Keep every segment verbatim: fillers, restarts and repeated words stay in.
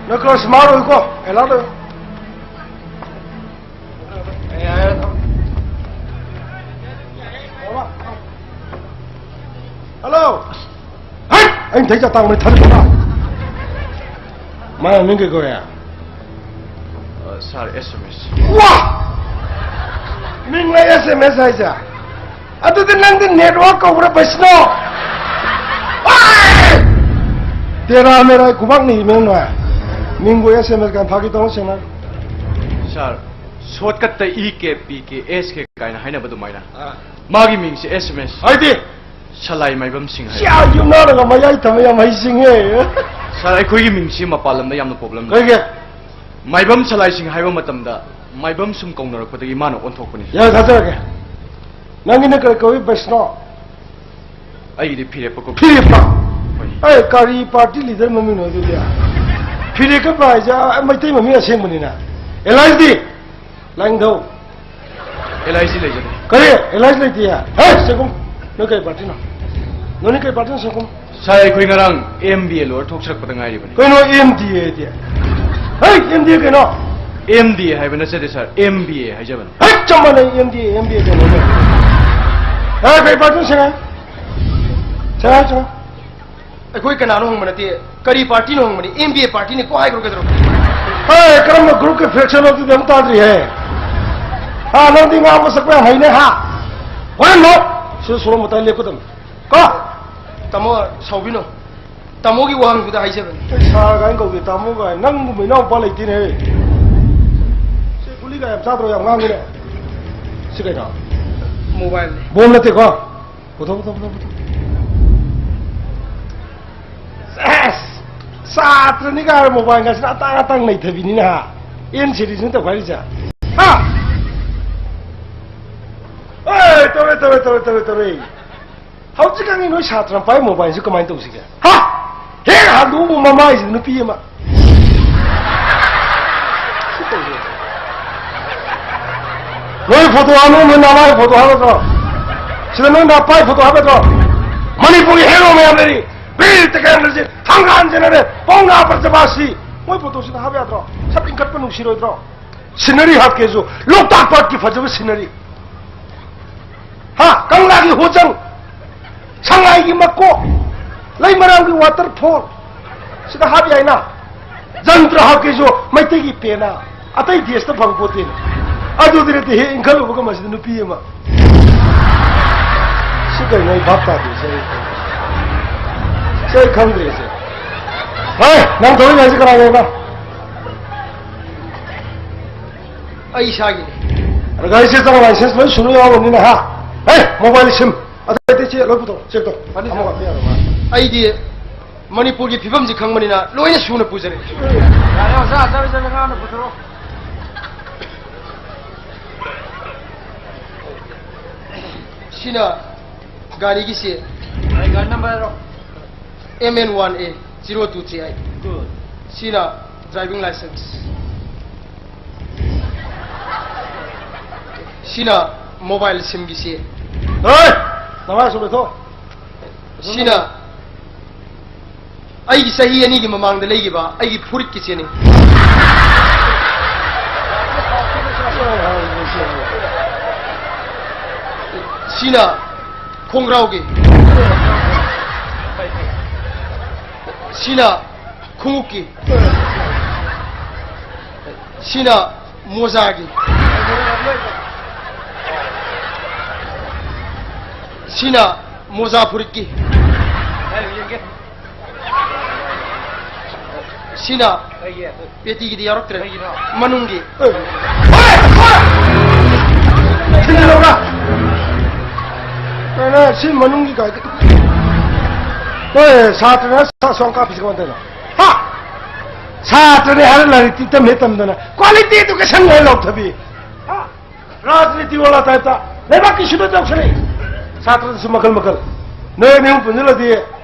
ꯅꯣꯏ ꯈꯔ smart ꯑꯣꯏꯀꯣ, alert ꯑꯣꯏ꯫ Hello꯫ ꯍꯩꯠ! ꯑꯩ ꯃꯊꯛ ꯆꯠꯇꯥꯡ ꯃꯩ ꯊꯥꯗꯣꯛꯄ꯫ ꯃꯥ ꯃꯤꯡ ꯀꯩ ꯀꯧꯋꯦ? ꯑ, sir, S M S꯫ ꯋꯥ! ꯃꯤꯡ ꯂꯩ S M S ꯍꯥꯏꯁꯦ? ꯑꯗꯨꯗꯤ ꯅꯪꯗꯤ network ꯀꯧꯕ꯭ꯔꯥ, ꯕꯩꯁꯅꯣ? ꯋꯥ! ꯇꯦꯔꯥ ꯃꯦꯔꯥ ꯈꯨꯕꯥꯛ ꯅꯤ ꯃꯦꯡꯅ꯫ ꯃꯤꯡꯕꯨ S M S ꯀꯥꯏꯅ ꯐꯥꯒꯤ ꯇꯧꯅ ꯁꯦꯡꯅ꯫ Sir, shortcut ꯇ E K P K S K ꯀꯥꯏꯅ ꯍꯥꯏꯅꯕ ꯑꯗꯨꯃꯥꯏꯅ꯫ ꯑꯥ꯫ ꯃꯥꯒꯤ ꯃꯤꯡꯁꯦ S M S꯫ ꯍꯥꯏꯗꯤ? ꯁꯂꯥꯏ ꯃꯥꯏꯕꯝ ꯁꯤꯡ ꯍꯥꯏ꯫ ꯁꯤꯌꯥ, ꯌꯨꯝꯅꯥꯔꯒ ꯃꯌꯥꯏ ꯊꯝꯕ ꯌꯥꯝ ꯍꯩꯁꯤꯡꯉꯦ꯫ Sir, ꯑꯩꯈꯣꯏꯒꯤ ꯃꯤꯡꯁꯤ ꯃꯄꯥꯟ ꯂꯝꯗ ꯌꯥꯝꯅ problem ꯂꯩ꯫ ꯀꯩꯒꯤ? ꯃꯥꯏꯕꯝ ꯁꯂꯥꯏ ꯁꯤꯡ ꯍꯥꯏꯕ ꯃꯇꯝꯗ ꯃꯥꯏꯕꯝ ꯁꯨꯝ ꯀꯧꯅꯔꯛꯄꯗꯒꯤ ꯃꯥꯅ ꯑꯣꯟꯊꯣꯛꯄꯅꯤ꯫ ꯌꯥꯔꯦ, ꯊꯥꯖꯔꯒꯦ꯫ ꯅꯪꯒꯤꯅ ꯀꯔꯤ ꯀꯧꯏ, ꯕꯩꯁꯅꯣ? ꯑꯩꯒꯤꯗꯤ ꯐꯤꯔꯦꯞꯄ ꯀꯧꯏ꯫ ꯐꯤꯔꯦꯞꯄ? ꯍꯣꯏ꯫ ꯑꯦ, ꯀꯔꯤ party leader ꯃꯃꯤꯡꯅꯣ ꯑꯗꯨꯗꯤ? ꯐꯤꯔꯦꯞꯄ ꯍꯥꯏꯁꯦ, ꯑ, ꯃꯩꯇꯩ ꯃꯃꯤꯡ ꯑꯁꯦꯡꯕꯅꯤꯅ꯫ ꯑꯦꯂꯥꯏꯁꯗꯤ? ꯂꯥꯏꯅꯤꯡꯊꯧ꯫ L I C ꯂꯩꯖꯗꯦ꯫ ꯀꯔꯤ? L I C ꯂꯩꯇꯦ? ꯍꯦ, ꯁꯦꯀꯨꯝ꯫ ꯅꯣꯏ ꯀꯔꯤ party ꯅꯣ? ꯅꯣꯏꯅ ꯀꯔꯤ party ꯅꯣ, ꯁꯦꯀꯨꯝ? Sir, ꯑꯩꯈꯣꯏ ꯉꯔꯥꯡ M B A ꯂꯣꯏꯔ ꯊꯣꯛꯆꯔꯛꯄꯗ ꯉꯥꯏꯔꯤꯕꯅꯤ꯫ ꯀꯩꯅꯣ M D A ꯗꯤ? ꯍꯦ, M D A ꯀꯩꯅꯣ? M D A ꯍꯥꯏꯕ ꯅꯠꯆꯗꯦ, sir, M B A ꯍꯥꯏꯖꯕꯅꯤ꯫ ꯍꯦ, ꯆꯞ ꯃꯥꯟꯅꯩ, M D A, M B A ꯀꯩꯅꯣ? ꯍꯦ, ꯀꯔꯤ party ꯅꯣ, ꯁꯦꯡꯉꯦ? ꯁꯦꯡꯉꯦ, ꯁꯦꯡꯉꯦ꯫ ꯑꯩꯈꯣꯏ ꯀꯅꯥꯅꯣ ꯍꯪꯕ ꯅꯠꯇꯦ, ꯀꯔꯤ party no ꯍꯪꯕꯅꯤ, M B A party ꯅꯤ ꯀꯣ ꯍꯥꯏꯈ꯭ꯔꯣ ꯀꯩꯗꯧꯔꯒꯦ? ꯍꯦ, ꯀꯔꯝꯕ group ꯀꯤ faction ꯅꯣ ꯑꯗꯨꯗꯤ ꯑꯃꯨꯛ ꯇꯥꯗ꯭ꯔꯤ ꯍꯦ꯫ ꯍꯥ, ꯅꯪꯗꯤ ꯉꯥꯡꯕ ꯁꯛꯄ ꯌꯥꯝ ꯍꯩꯅꯦ ꯍꯥ? ꯍꯣꯔꯦꯟ ꯅꯣ꯫ ꯁꯤ ꯁꯣꯔꯣꯛ ꯃꯇꯥꯏ ꯂꯦꯞꯀꯗꯕꯅꯤ꯫ ꯀꯣ? ꯇꯥꯃꯣ, ꯁꯥꯎꯕꯤꯅꯣ꯫ ꯇꯥꯃꯣꯒꯤ ꯋꯥꯍꯪꯗꯨꯗ ꯍꯥꯏꯖꯕꯅꯤ꯫ ꯑꯩ sir ꯀꯥꯏꯅ ꯀꯧꯗꯦ, ꯇꯥꯃꯣ ꯀꯥꯏꯅ꯫ ꯅꯪꯒꯨꯝꯕ ꯏꯅꯥꯎꯄꯥ ꯂꯩꯇꯦꯅꯦ ꯍꯦ꯫ ꯁꯤ ꯒꯨꯂꯤꯒ ꯌꯥꯝ ꯆꯥꯗ꯭ꯔꯣ, ꯌꯥꯝ ꯉꯥꯡꯉꯤꯅꯦ꯫ ꯁꯤ ꯀꯩꯅꯣ? Mobile ꯅꯤ꯫ Bomb ꯅꯠꯇꯦꯀꯣ? ꯄꯨꯊꯣꯛ, ꯄꯨꯊꯣꯛ, ꯄꯨꯊꯣꯛ, ꯄꯨꯊꯣꯛ꯫ ꯑꯦꯁ! ꯁꯥꯇ꯭ꯔꯅꯤ ꯀꯥꯏꯅ mobile ꯒꯥꯁꯤꯅ ꯑꯇꯥꯡ ꯑꯇꯥꯡ ꯅꯩꯊꯕꯤꯅꯤꯅ ꯍꯥ? N series ꯅꯤ ꯇꯧꯈꯥꯏꯔꯤꯁꯦ꯫ ꯍꯥ? ꯑꯦ, ꯇꯧꯔꯦ, ꯇꯧꯔꯦ, ꯇꯧꯔꯦ, ꯇꯧꯔꯦ, ꯇꯧꯔꯦ꯫ ꯍꯧꯖꯤꯛꯀꯥꯟꯒꯤ ꯅꯣꯏ ꯁꯥꯇ꯭ꯔ ꯄꯥꯏ mobile ꯁꯤ ꯀꯃꯥꯏꯅ ꯇꯧꯁꯤꯒꯦ? ꯍꯥ? ꯍꯦꯛ ꯍꯥꯡꯗꯣꯛꯎꯕ ꯃꯃꯥꯏꯁꯤꯗ ꯅꯨꯄꯤ ꯑꯃ꯫ ꯁꯤ ꯇꯧꯗꯣꯏꯅꯦ꯫ ꯅꯣꯏ photo ꯍꯥꯞꯅ ꯅꯣꯏ ꯅꯃꯥꯏ photo ꯍꯥꯞꯀꯗ꯭ꯔꯣ? ꯁꯤꯗ ꯅꯣꯏ ꯅꯄꯥꯏ photo ꯍꯥꯞꯀꯗ꯭ꯔꯣ? ꯃꯅꯤꯄꯨꯔꯒꯤ hero ꯃꯌꯥꯝ ꯂꯩꯔꯤ꯫ ꯕꯤꯔ ꯇꯤꯀꯦꯟꯗ꯭ꯔꯖꯤꯠ, ꯊꯥꯡꯒꯥꯟ ꯖꯦꯅꯔꯦꯜ, ꯄꯥꯎꯅꯥ ꯄ꯭ꯔꯖꯕꯥꯁꯤ꯫ ꯃꯣꯏ ꯐꯣꯇꯣꯁꯤꯗ ꯍꯥꯞ ꯌꯥꯗ꯭ꯔꯣ? ꯁꯛ ꯏꯟꯈꯠꯄ ꯅꯨꯡꯁꯤꯔꯣꯏꯗ꯭ꯔꯣ? ꯁꯤꯅꯔꯤ ꯍꯥꯞꯀꯦꯁꯨ ꯂꯣꯛꯇꯥꯛ ꯄꯥꯠꯀꯤ ꯐꯖꯕ ꯁꯤꯅꯔꯤ, ꯍꯥ, ꯀꯪꯂꯥꯒꯤ ꯍꯣꯆꯪ, ꯁꯉꯥꯏꯒꯤ ꯃꯀꯣꯛ, ꯂꯩꯃꯔꯥꯝꯒꯤ ꯋꯥꯇꯔꯐꯣꯜ, ꯁꯤꯗ ꯍꯥꯞ ꯌꯥꯏꯅ꯫ ꯖꯟꯇ꯭ꯔ ꯍꯥꯞꯀꯦꯁꯨ ꯃꯩꯇꯩꯒꯤ ꯄꯦꯅꯥ, ꯑꯇꯩ ꯗꯦꯁꯇ ꯐꯪ ꯄꯣꯠꯇꯦꯅ꯫ ꯑꯗꯨꯗꯤ ꯅꯠꯇꯦ ꯍꯦ, ꯏꯟꯈꯠꯂꯨꯕꯒ ꯃꯁꯤꯗ ꯅꯨꯄꯤ ꯑꯃ꯫ ꯁꯤ ꯀꯩꯅꯣ ꯑꯩ ꯚꯥꯞ ꯇꯥꯗꯦ꯫ ꯁꯤ ꯑꯩ ꯈꯪꯗ꯭ꯔꯦ꯫ ꯁꯤ ꯑꯩ ꯈꯪꯗ꯭ꯔꯦ꯫ ꯁꯤ ꯍꯣꯏ, ꯅꯪ ꯊꯧꯔꯤ ꯍꯥꯏꯁꯤ ꯀꯅꯥꯒꯤꯅꯣ? ꯑꯩ ꯏꯁꯥꯒꯤꯅꯤ꯫ ꯑꯗ ꯒꯥꯔꯤꯁꯦ ꯆꯪ ꯂꯥꯏꯁꯦꯟꯁ ꯂꯣꯏ ꯁꯨꯅ ꯌꯥꯎꯔꯕꯅꯤꯅ, ꯍꯥ? ꯍꯦ, ꯃꯣꯕꯥꯏꯜ ꯁꯤꯝ ꯑꯇꯩ ꯑꯇꯩ ꯆꯦ ꯂꯣꯏ ꯄꯨꯊꯣꯔꯛꯑꯣ, ꯆꯦꯛ ꯇꯧ꯫ ꯐꯅꯤ, ꯑꯃꯒ꯫ ꯁꯥꯔ꯫ ꯑꯩꯗꯤ ꯃꯅꯤꯄꯨꯔꯒꯤ ꯐꯤꯕꯝꯁꯤ ꯈꯪꯕꯅꯤꯅ ꯂꯣꯏꯅ ꯁꯨꯅ ꯄꯨꯖꯔꯛꯏ꯫ ꯌꯥꯔꯦ, ꯑꯣꯖꯥ, ꯆꯠꯂꯣ, ꯆꯠꯂꯣ, ꯉꯥꯡꯅ ꯄꯨꯊꯣꯔꯛꯑꯣ꯫ ꯁꯤꯅ ꯒꯥꯔꯤꯒꯤꯁꯤ꯫ ꯑꯩ ꯒꯥꯔꯤ ꯅꯝꯕꯔ ꯍꯥꯏꯔꯣ꯫ M N one A zero two three eight꯫ Good꯫ ꯁꯤꯅ driving license꯫ ꯁꯤꯅ ꯃꯣꯕꯥꯏꯜ ꯁꯤꯝꯒꯤꯁꯤ꯫ ꯍꯣꯏ! ꯅꯃꯥꯏ ꯁꯨꯝ ꯂꯩꯊꯣꯛ꯫ ꯁꯤꯅ ꯑꯩꯒꯤ ꯆꯍꯤ ꯑꯅꯤꯒꯤ ꯃꯃꯥꯡꯗ ꯂꯩꯈꯤꯕ ꯑꯩꯒꯤ ꯐꯨꯔꯤꯠꯀꯤ ꯆꯦꯅꯤ꯫ ꯁꯤꯅ ꯈꯣꯡꯒ꯭ꯔꯥꯎꯒꯤ꯫ ꯁꯤꯅ ꯈꯣꯡꯎꯞꯀꯤ꯫ ꯁꯤꯅ ꯃꯣꯖꯥꯒꯤ꯫ ꯁꯤꯅ ꯃꯣꯖꯥ ꯐꯨꯔꯤꯠꯀꯤ꯫ ꯁꯤꯅ ꯄꯦꯇꯤꯒꯤꯗꯤ ꯌꯥꯎꯔꯛꯇ꯭ꯔꯦ꯫ ꯀꯩꯒꯤꯅꯣ? ꯃꯅꯨꯡꯒꯤ꯫ ꯊꯤꯜꯂꯧꯔꯥ? ꯀꯩꯅꯣ, ꯁꯤ ꯃꯅꯨꯡꯒꯤ ꯀꯥꯏ-, ꯍꯣꯏ, ꯁꯥꯇ꯭ꯔꯅ ꯁꯥ-, ꯁꯣꯝ ꯀꯥꯞꯄꯤꯁꯤ ꯀꯃꯥꯏꯅ ꯇꯧꯔꯤꯅꯣ? ꯍꯥ? ꯁꯥꯇ꯭ꯔꯅꯤ ꯍꯥꯏꯔ ꯂꯥꯏꯔꯤꯛꯇꯤ ꯇꯝꯍꯦ ꯇꯝꯗꯅ quality education ꯂꯣꯏ ꯂꯧꯊꯕꯤ꯫ ꯍꯥ? ꯔꯥꯖꯅꯤꯇꯤ ꯋꯥꯂꯥ type ꯇ ꯂꯩꯕꯥꯛꯀꯤ ꯁꯤꯗ ꯇꯧꯁꯜꯂꯛꯏ꯫ ꯁꯥꯇ꯭ꯔꯗꯁꯨ ꯃꯈꯜ ꯃꯈꯜ꯫ ꯅꯣꯏ ꯑꯅꯤ ꯑꯍꯨꯝ ꯄꯨꯟꯁꯤꯜꯂꯗꯤ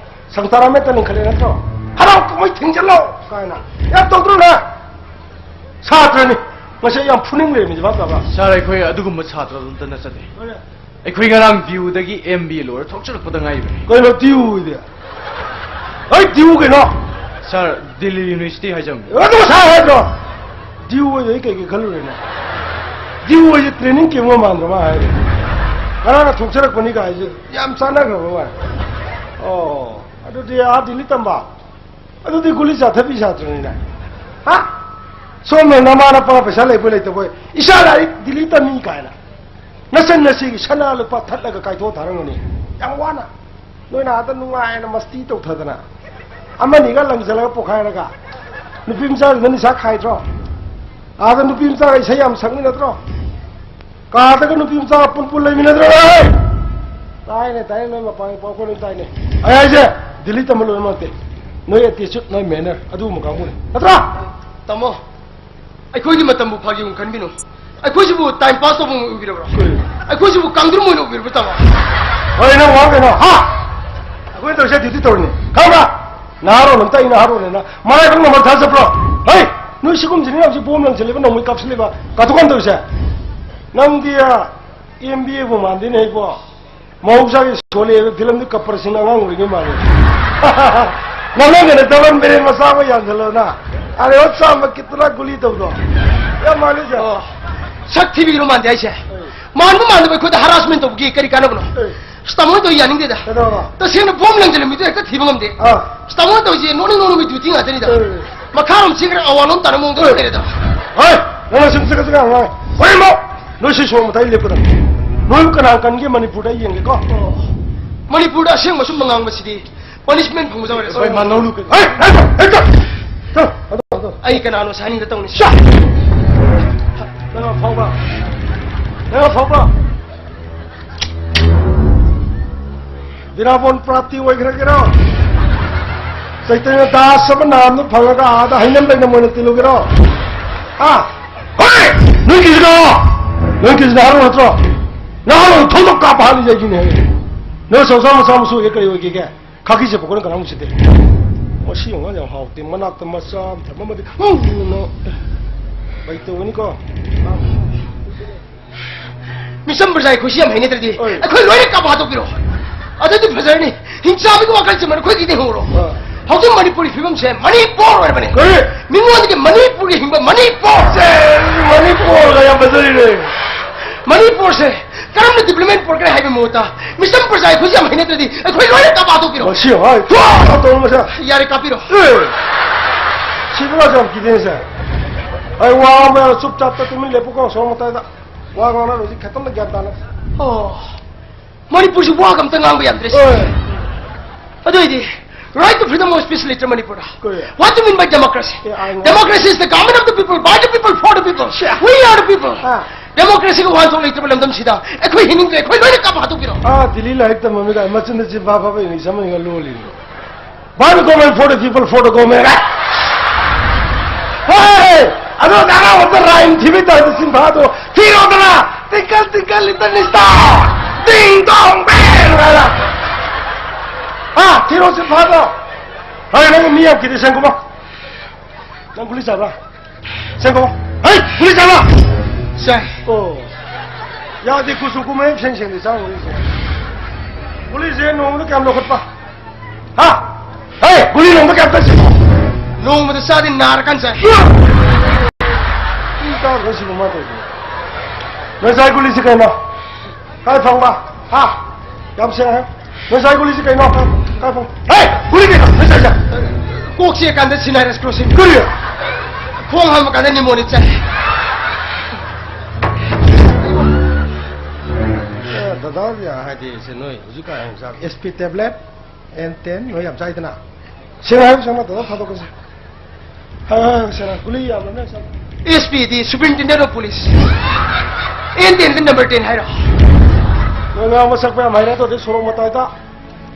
ꯁꯪꯁꯥꯔꯥꯃꯦꯠꯇ ꯂꯤꯡꯈꯠꯂꯦ ꯅꯠꯇ꯭ꯔꯣ? ꯍꯔꯥꯎ ꯀꯨꯝꯍꯩ ꯊꯤꯡꯖꯤꯜꯂꯣ ꯀꯥꯏꯅ ꯌꯥꯝ ꯇꯧꯗ꯭ꯔꯣ ꯅꯪ? ꯁꯥꯇ꯭ꯔꯅꯤ꯫ ꯉꯁꯤ ꯌꯥꯝ ꯐꯨꯅꯤꯡ ꯂꯩꯔꯝꯃꯤꯁꯦ ꯚꯥꯞ ꯇꯥꯕ꯭ꯔꯥ? ꯁꯥꯔ, ꯑꯩꯈꯣꯏ ꯑꯗꯨꯒꯨꯝꯕ ꯁꯥꯇ꯭ꯔꯗꯣ ꯑꯝꯇ ꯅꯠꯆꯗꯦ꯫ ꯍꯣꯏꯅꯦ꯫ ꯑꯩꯈꯣꯏ ꯉꯔꯥꯡ ꯗꯤꯌꯨꯗꯒꯤ M B A ꯂꯣꯏꯔ ꯊꯣꯛꯆꯔꯛꯄꯗ ꯉꯥꯏꯔꯤꯕꯅꯤ꯫ ꯀꯩꯅꯣ ꯗꯤꯌꯨꯗꯤ? ꯍꯩ, ꯗꯤꯌꯨ ꯀꯩꯅꯣ? ꯁꯥꯔ, ꯗꯤꯜꯂꯤ ꯌꯨꯅꯤꯚꯔꯁꯤꯇꯤ ꯍꯥꯏꯖꯕꯅꯤ꯫ ꯑꯗꯨ ꯉꯁꯥꯏ ꯍꯥꯏꯗ꯭ꯔꯣ? ꯗꯤꯌꯨ ꯑꯣꯏꯗꯣꯏ ꯀꯩꯀꯩ ꯈꯜꯂꯨꯔꯦꯅꯦ? ꯗꯤꯌꯨ ꯑꯣꯏꯁꯦ ꯇ꯭ꯔꯦꯅꯤꯡ ꯀꯦꯝ ꯑꯃ ꯃꯥꯟꯗ꯭ꯔꯣ ꯃꯥ ꯍꯥꯏꯔꯦ? ꯉꯔꯥꯡꯅ ꯊꯣꯛꯆꯔꯛꯄꯅꯤ ꯀꯥꯏꯁꯦ ꯌꯥꯝ ꯆꯥꯟꯅꯈ꯭ꯔꯕ ꯋꯥꯅꯤ꯫ ꯑꯣ, ꯑꯗꯨꯗꯤ ꯑꯥ ꯗꯤꯜꯂꯤ ꯇꯝꯕ? ꯑꯗꯨꯗꯤ ꯒꯨꯂꯤ ꯆꯥꯊꯕꯤ ꯁꯥꯇ꯭ꯔꯅꯤꯅꯦ꯫ ꯍꯥ? ꯁꯣꯝꯅ ꯅꯃꯥ ꯅꯄꯥ ꯄꯩꯁꯥ ꯂꯩꯕꯣꯏ ꯂꯩꯇꯕꯣꯏ, "ꯏꯆꯥ ꯂꯥꯏꯔꯤꯛ ꯗꯤꯜꯂꯤ ꯇꯝꯃꯤ" ꯀꯥꯏꯅ ꯅꯆꯟ ꯅꯆꯦꯒꯤ ꯁꯅꯥ ꯂꯨꯄꯥ ꯊꯠꯂꯒ ꯀꯥꯏꯊꯣꯛꯑ ꯊꯥꯔꯝꯒꯅꯤ꯫ ꯌꯥꯝ ꯋꯥꯅ ꯅꯣꯏꯅ ꯑꯥꯗ ꯅꯨꯡꯉꯥꯏꯅ ꯃꯁꯇꯤ ꯇꯧꯊꯗꯅ, ꯑꯃꯅꯤꯒ ꯂꯪꯁꯤꯜꯂꯒ ꯄꯣꯈꯥꯏꯔꯒ, ꯅꯨꯄꯤ ꯃꯆꯥꯁꯤꯡꯗ ꯅꯤꯁꯥ ꯈꯥꯏꯗ꯭ꯔꯣ? ꯑꯥꯗ ꯅꯨꯄꯤ ꯃꯆꯥꯒ ꯏꯁꯩ ꯌꯥꯝ ꯁꯛꯃꯤꯟꯅꯗ꯭ꯔꯣ? ꯀꯥꯗꯒ ꯅꯨꯄꯤ ꯃꯆꯥꯒ ꯄꯨꯟ ꯄꯨꯟ ꯂꯩꯃꯤꯟꯅꯗ꯭ꯔꯣ? ꯑꯦ! ꯇꯥꯏꯅꯦ, ꯇꯥꯏꯅꯦ, ꯅꯣꯏ ꯃꯄꯥꯟꯒꯤ ꯄꯥꯎ ꯑꯩꯈꯣꯏ ꯂꯣꯏ ꯇꯥꯏꯅꯦ꯫ ꯑꯩ ꯍꯥꯏꯁꯦ, ꯗꯤꯜꯂꯤ ꯇꯝꯕ ꯂꯣꯏꯅꯃꯛ ꯅꯠꯇꯦ꯫ ꯅꯣꯏ attitude, ꯅꯣꯏ manner, ꯑꯗꯨꯒꯨꯝꯕ ꯀꯥꯡꯕꯨꯅꯤ꯫ ꯅꯠꯇ꯭ꯔꯣ? ꯇꯥꯃꯣ, ꯑꯩꯈꯣꯏꯒꯤ ꯃꯇꯝꯕꯨ ꯐꯥꯒꯤꯒꯨꯝ ꯈꯟꯕꯤꯅꯨ꯫ ꯑꯩꯈꯣꯏꯁꯤꯕꯨ time pass ꯇꯧꯐꯝ ꯑꯣꯏꯕꯤꯔꯕ꯭ꯔꯣ? ꯀꯩ? ꯑꯩꯈꯣꯏꯁꯤꯕꯨ ꯀꯥꯡꯗ꯭ꯔꯨꯝ ꯑꯣꯏꯅ ꯎꯕꯤꯔꯕ꯭ꯔꯣ, ꯇꯥꯃꯣ? ꯍꯣꯏ, ꯅꯪ ꯋꯥ ꯀꯩꯅꯣ? ꯍꯥ? ꯑꯩꯈꯣꯏꯅ ꯇꯧꯔꯤꯁꯦ duty ꯇꯧꯔꯤꯅꯤ꯫ ꯈꯪꯕ꯭ꯔꯥ? ꯅꯍꯥꯔꯣꯜ ꯑꯝꯇ ꯑꯩ ꯅꯍꯥꯔꯣꯜꯅꯦꯅ ꯃꯔꯥꯏꯕꯛ ꯅꯝꯕꯔ ꯊꯥꯖꯕ꯭ꯔꯣ? ꯍꯩ! ꯅꯣꯏ ꯁꯤꯒꯨꯝꯁꯤꯅ ꯍꯧꯖꯤꯛ ꯕꯣꯝ ꯂꯪꯁꯤꯜꯂꯤꯕ, ꯅꯣꯡꯃꯩ ꯀꯥꯞꯁꯤꯜꯂꯤꯕ, ꯀꯥꯊꯣꯛ ꯀꯥꯟ ꯇꯧꯔꯤꯁꯦ? ꯅꯪꯗꯤ, ꯑ, MBA ꯕꯨ ꯃꯥꯟꯗꯦꯅꯦ ꯏꯕꯣ꯫ ꯃꯍꯧꯁꯥꯒꯤ ꯁꯣꯂꯦ ꯍꯥꯏꯕ ꯐꯤꯂꯝꯗꯨ ꯀꯄꯔ ꯁꯤꯡ ꯑꯉꯥꯡ ꯑꯣꯏꯔꯤꯉꯩ ꯃꯥꯜꯂꯦ꯫ ꯅꯪ ꯅꯪꯒꯅ ꯗꯕꯜ ꯕꯦꯔꯦꯟ ꯃꯆꯥ ꯑꯃ ꯌꯥꯟꯁꯤꯜꯂꯣꯅ꯫ ꯑꯔꯦ, ꯑꯣ, ꯆꯥꯝꯕ ꯀꯤꯠꯇꯅ ꯒꯨꯂꯤ ꯇꯧꯗꯣ꯫ ꯌꯥꯝ ꯃꯥꯜꯂꯤ, ꯁꯦ꯫ ꯑꯣ, ꯁꯛ ꯊꯤꯕꯤꯒꯅꯨ ꯃꯥꯟꯗꯦ ꯍꯥꯏꯁꯦ꯫ ꯑꯦ꯫ ꯃꯥꯟꯕ ꯃꯥꯟꯗꯕ ꯑꯩꯈꯣꯏꯗ harassment ꯇꯧꯕꯒꯤ ꯀꯔꯤ ꯀꯥꯟꯅꯕꯅꯣ? ꯑꯦ꯫ ꯑꯁ, ꯇꯥꯃꯣ ꯍꯣꯏ ꯇꯧꯔꯤ ꯌꯥꯅꯤꯡꯗꯦꯗ꯫ ꯀꯩꯗꯧꯔꯕ? ꯇꯁꯦꯡꯅ ꯕꯣꯝ ꯂꯪꯁꯤꯜꯂꯝꯃꯤꯗꯨ ꯍꯦꯛꯇ ꯊꯤꯕ ꯉꯝꯗꯦ꯫ ꯑꯥ꯫ ꯑꯁ, ꯇꯥꯃꯣ ꯍꯣꯏ ꯇꯧꯔꯤꯁꯦ ꯅꯣꯛꯅꯤꯡ ꯅꯣꯛꯅꯤꯡꯕ duty ꯉꯥꯛꯇꯅꯤꯗ꯫ ꯑꯦ꯫ ꯃꯈꯥꯔꯣꯝ ꯆꯦꯟꯈ꯭ꯔ ꯑꯋꯥꯂꯣꯝ ꯇꯥꯅ ꯃꯑꯣꯡꯗ ꯑꯦ꯫ ꯂꯩꯔꯦꯗ꯫ ꯍꯣꯏ, ꯅꯪꯅ ꯁꯨꯝ ꯆꯠꯀ ꯆꯠꯀ ꯉꯥꯡꯉꯦ꯫ ꯍꯣꯏ, ꯏꯃꯥ! ꯅꯣꯏ ꯁꯤ ꯁꯣꯔꯣꯛ ꯃꯇꯥꯏ ꯂꯦꯞꯀꯗꯕꯅꯤ꯫ ꯅꯣꯏꯕꯨ ꯀꯅꯥ ꯀꯟꯒꯦ ꯃꯅꯤꯄꯨꯔꯗ ꯑꯩ ꯌꯦꯡꯒꯦꯀꯣ꯫ ꯑꯣ꯫ ꯃꯅꯤꯄꯨꯔꯗ ꯑꯁꯦꯡꯕ ꯑꯆꯨꯝꯕ ꯉꯥꯡꯕꯁꯤꯗꯤ punishment ꯐꯪꯕ ꯌꯥꯎꯔꯦ꯫ ꯍꯣꯏ, ꯃꯥ ꯂꯧꯔꯨ ꯀꯩꯅꯣ꯫ ꯍꯩ, ꯍꯩ, ꯍꯩ, ꯍꯩ, ꯍꯩ, ꯍꯩ, ꯍꯩ, ꯍꯩ꯫ ꯑꯩ ꯀꯅꯥꯅꯣ ꯁꯥꯏꯅꯤꯡꯗ ꯇꯧꯅꯤ꯫ ꯁꯥ! ꯅꯪ ꯑꯐꯥꯎꯕ꯫ ꯅꯪ ꯑꯐꯥꯎꯕ꯫ ꯕꯤꯔꯥꯕꯣꯟ ꯄ꯭ꯔꯥꯞꯇꯤ ꯑꯣꯏꯈ꯭ꯔꯒꯦꯔꯣ? ꯆꯩꯇꯟꯌ ꯗꯥꯁ ꯑꯃ ꯅꯥꯝꯗ ꯐꯪꯉꯒ ꯑꯥꯗ ꯍꯩꯅꯝ ꯂꯩꯅꯝ ꯑꯣꯏꯅ ꯇꯤꯜꯂꯨꯒꯦꯔꯣ? ꯍꯥ? ꯍꯣꯏ! ꯅꯣꯏ ꯀꯤꯁꯤꯅ! ꯅꯣꯏ ꯀꯤꯁꯤꯅ ꯍꯥꯏꯔꯣ ꯅꯠꯇ꯭ꯔꯣ? ꯅꯍꯥꯟ ꯊꯧꯗꯣꯛ ꯀꯥꯞꯄ ꯍꯥꯜꯂꯤꯁꯦ ꯑꯩꯒꯤꯅꯦ꯫ ꯅꯣꯏ ꯆꯧꯁꯥ ꯃꯆꯥ ꯃꯁꯨ ꯑꯣꯏꯒꯦ ꯀꯔꯤ ꯑꯣꯏꯒꯦꯒꯦ? ꯈꯥꯀꯤ ꯆꯠꯄ ꯈꯣꯠꯅ ꯀꯅꯥꯃꯨꯛ ꯁꯤꯠꯇꯦ? ꯃꯁꯤ ꯑꯉꯥꯡ ꯌꯥꯝ ꯍꯥꯎꯇꯦ꯫ ꯃꯅꯥꯛꯇ ꯃꯆꯥ ꯑꯃ ꯊꯝꯃꯝꯃꯗꯤ, ꯎꯝ, ꯎꯝ, ꯎꯝ꯫ ꯀꯩ ꯇꯧꯒꯅꯤꯀꯣ? ꯃꯤꯆꯝ ꯄ꯭ꯔꯖꯥ ꯑꯩꯈꯣꯏꯁꯤ ꯌꯥꯝ ꯍꯩꯅꯗ꯭ꯔꯗꯤ, ꯍꯣꯏ꯫ ꯑꯩꯈꯣꯏ ꯂꯣꯏꯅ ꯀꯥꯄꯥ ꯍꯥꯠꯇꯣꯛꯄꯤꯔꯣ꯫ ꯑꯗꯨꯗꯤ ꯐꯖꯔꯅꯤ꯫ ꯍꯤꯡꯆꯥꯕꯒꯤ ꯋꯥꯈꯜꯁꯤꯃ ꯑꯩꯈꯣꯏꯒꯤꯗꯤ ꯍꯧꯔꯣ꯫ ꯑꯥ꯫ ꯍꯧꯖꯤꯛ ꯃꯅꯤꯄꯨꯔꯒꯤ ꯐꯤꯕꯝꯁꯦ ꯃꯅꯤꯄꯨꯔ ꯑꯣꯏꯔꯕꯅꯦ꯫ ꯀꯔꯤ? ꯃꯤꯉꯣꯟꯗꯒꯤ ꯃꯅꯤꯄꯨꯔꯒꯤ ꯍꯤꯡꯕ ꯃꯅꯤꯄꯨꯔ꯫ ꯁꯦ, ꯃꯅꯤꯄꯨꯔꯒ ꯌꯥꯝ ꯐꯖꯔꯤꯅꯦ꯫ ꯃꯅꯤꯄꯨꯔꯁꯦ ꯀꯔꯝꯅ ꯗꯤꯕ꯭ꯂꯞꯃꯦꯟ ꯄꯨꯔꯛꯀꯅꯤ ꯍꯥꯏꯕꯒꯤ ꯃꯍꯨꯠꯇ, ꯃꯤꯁꯇꯔ ꯄ꯭ꯔꯖꯥ, ꯑꯩꯈꯣꯏꯁꯦ ꯌꯥꯝ ꯍꯩꯅꯗ꯭ꯔꯗꯤ ꯑꯩꯈꯣꯏ ꯂꯣꯏꯅ ꯀꯥꯄꯥ ꯊꯣꯛꯄꯤꯔꯣ꯫ ꯃꯁꯤ ꯍꯥꯏ, ꯊꯨ! ꯇꯧꯔꯣ ꯃꯁꯤ꯫ ꯌꯥꯔꯦ, ꯀꯥꯞꯄꯤꯔꯣ꯫ ꯑꯦ! ꯁꯤꯕ ꯌꯥꯝ ꯀꯤꯗꯦ ꯁꯦ꯫ ꯑꯩ ꯋꯥ ꯑꯃ ꯆꯨꯞ ꯆꯥꯞꯇ ꯇꯨꯃꯤꯟ ꯂꯦꯞꯄꯨꯀꯣ, ꯁꯣꯝ ꯃꯇꯥꯏꯗ꯫ ꯋꯥ ꯉꯥꯡꯅꯔꯣꯏꯁꯤ, ꯈꯤꯇꯪꯗ ꯒ꯭ꯌꯥꯟ ꯇꯥꯅ꯫ ꯑꯣ, ꯃꯅꯤꯄꯨꯔꯁꯤ ꯋꯥꯒ ꯑꯝꯇ ꯉꯥꯡꯕ ꯌꯥꯝꯗ꯭ꯔꯦ ꯁꯦ꯫ ꯍꯣꯏ꯫ ꯑꯗꯨ ꯑꯣꯏꯗꯤ, right to freedom of speech ꯂꯩꯇ꯭ꯔ ꯃꯅꯤꯄꯨꯔꯗ? ꯀꯔꯤ? What do you mean by democracy? ꯑꯦ, ꯑꯥꯏ ꯉꯥꯡ- Democracy is the government of the people, by the people, for the people. Say. We are the people. ꯑꯥ꯫ Democracyꯒꯤ ꯋꯥꯍꯟꯊꯣꯛ ꯂꯩꯇ꯭ꯔꯕ ꯂꯝꯗꯝꯁꯤꯗ ꯑꯩꯈꯣꯏ ꯍꯤꯡꯅꯤꯡꯗ꯭ꯔꯦ, ꯑꯩꯈꯣꯏ ꯂꯣꯏꯅ ꯀꯥꯞꯄ ꯍꯥꯠꯇꯣꯛꯄꯤꯔꯣ꯫ ꯑꯥ, ꯗꯤꯜꯂꯤ ꯂꯥꯏꯔꯤꯛ ꯇꯝꯃꯝꯃꯤꯗ ꯃꯆꯤꯟꯗ ꯆꯤꯟꯐꯥ ꯐꯥꯕ English ꯑꯃ ꯏꯔ ꯂꯣꯜꯂꯤꯅꯤ꯫ By the government, for the people, for the government. ꯍꯦ! ꯑꯗꯣ ꯅꯅꯥ ꯍꯣꯠꯇ rhyme ꯊꯤꯕꯤ ꯇꯥꯔꯗꯤ ꯆꯤꯟꯐꯥꯗꯣ ꯊꯤꯔꯣꯗꯅ! Tinkle, tinkle, little star! Ding dong bell! ꯍꯥꯏꯅ꯫ ꯍꯥ? ꯊꯤꯔꯣ ꯆꯤꯟꯐꯥꯗꯣ! ꯍꯣꯏ, ꯅꯪ ꯃꯤ ꯌꯥꯝ ꯀꯤꯗꯦ, ꯁꯦꯡꯀꯨꯃꯥ꯫ ꯅꯪ ꯒꯨꯂꯤ ꯆꯥꯕ꯭ꯔꯥ? ꯁꯦꯡꯀꯨꯃꯥ꯫ ꯍꯩ! ꯒꯨꯂꯤ ꯆꯥꯕ꯭ꯔꯥ? ꯆꯥꯏ꯫ ꯑꯣ꯫ ꯌꯥꯗꯦ, ꯀꯨꯆꯨ ꯀꯨꯃꯦꯟ ꯁꯦꯡ ꯁꯦꯡꯗꯦ ꯆꯥꯔꯨꯔꯤꯁꯦ꯫ ꯒꯨꯂꯤꯁꯦ ꯅꯣꯡꯃꯗ ꯀꯌꯥꯝ ꯂꯧꯈꯠꯄ? ꯍꯥ? ꯍꯦ, ꯒꯨꯂꯤ ꯅꯣꯡꯃ ꯀꯌꯥꯝ ꯆꯠꯁꯤꯅꯣ? ꯅꯣꯡꯃꯗ ꯆꯥꯗꯤ ꯅꯥꯔꯀꯥꯟ ꯆꯥꯏ꯫ ꯏ ꯀꯥꯡ ꯈꯔ ꯁꯤꯕ ꯃꯥ ꯇꯧꯏꯁꯤꯕꯣ꯫ ꯅꯣꯏ ꯆꯥꯏ ꯒꯨꯂꯤꯁꯤ ꯀꯩꯅꯣ? ꯀꯥꯏ ꯐꯪꯕ? ꯍꯥ? ꯌꯥꯝ ꯁꯦꯡꯉꯦ꯫ ꯅꯣꯏ ꯆꯥꯏ ꯒꯨꯂꯤꯁꯤ ꯀꯩꯅꯣ? ꯀꯥꯏ ꯐꯪ-, ꯍꯦ! ꯒꯨꯂꯤ ꯀꯩꯅꯣ? ꯅꯣꯏ ꯆꯥꯏꯁꯦ? ꯀꯣꯛ ꯆꯤꯛꯑꯀꯥꯟꯗ sinus closing꯫ ꯀꯔꯤ? ꯈꯣꯡ ꯍꯥꯝꯃꯀꯥꯟꯗ pneumonia ꯆꯥꯏ꯫ ꯑꯦ, ꯗꯗꯥ ꯍꯣꯏ ꯍꯥꯏꯗꯤ ꯁꯦ ꯅꯣꯏ ꯍꯧꯖꯤꯛꯀꯥꯟ ꯍꯤꯗꯥꯛ S P tablet, N ten ꯅꯣꯏ ꯌꯥꯝ ꯆꯥꯏꯗꯅ? ꯁꯦꯡꯅ ꯍꯥꯏꯌꯨ, ꯁꯦꯡꯅ ꯇꯧꯔ ꯊꯥꯗꯣꯛꯀꯁꯦ꯫ ꯍꯥꯏꯌꯨ, ꯍꯥꯏꯌꯨ, ꯁꯦꯡꯅ꯫ ꯒꯨꯂꯤ ꯌꯥꯝꯅ ꯅꯣꯏ ꯆꯥꯏ꯫ S P D Superintendent of Police꯫ N ten D number ten ꯍꯥꯏꯔꯣ? ꯅꯣꯏ ꯉꯥꯡꯕ ꯁꯛꯄ ꯌꯥꯝ ꯍꯩꯔꯦ, ꯑꯗꯨꯗꯤ ꯁꯣꯔꯣꯛ ꯃꯇꯥꯏꯗ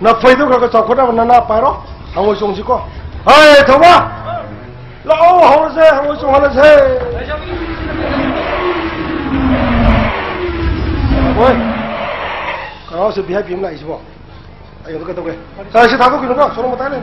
ꯅꯐꯩꯗꯣ ꯈꯔ ꯈꯔ ꯆꯥꯎꯈꯠꯅꯕ ꯅꯅꯥ ꯄꯥꯏꯔꯣ꯫ ꯍꯪꯉꯣꯏ ꯆꯣꯡꯁꯤꯀꯣ꯫ ꯍꯣꯏ, ꯊꯧꯕ! ꯂꯥꯛꯑꯣ, ꯍꯧꯔꯁꯦ, ꯍꯪꯉꯣꯏ ꯆꯣꯡꯍꯜꯂꯁꯦ꯫ ꯍꯣꯏ꯫ ꯀꯅꯥꯁꯦ V I P ꯑꯃ ꯂꯥꯛꯏꯁꯤꯕꯣ? ꯑꯩ ꯑꯗꯨ ꯀꯩꯗꯧꯒꯦ? ꯁꯥꯔ, ꯁꯤ ꯊꯥꯗꯣꯛꯈꯤꯅꯨꯀꯣ, ꯁꯣꯔꯣꯛ ꯃꯇꯥꯏ ꯂꯩ꯫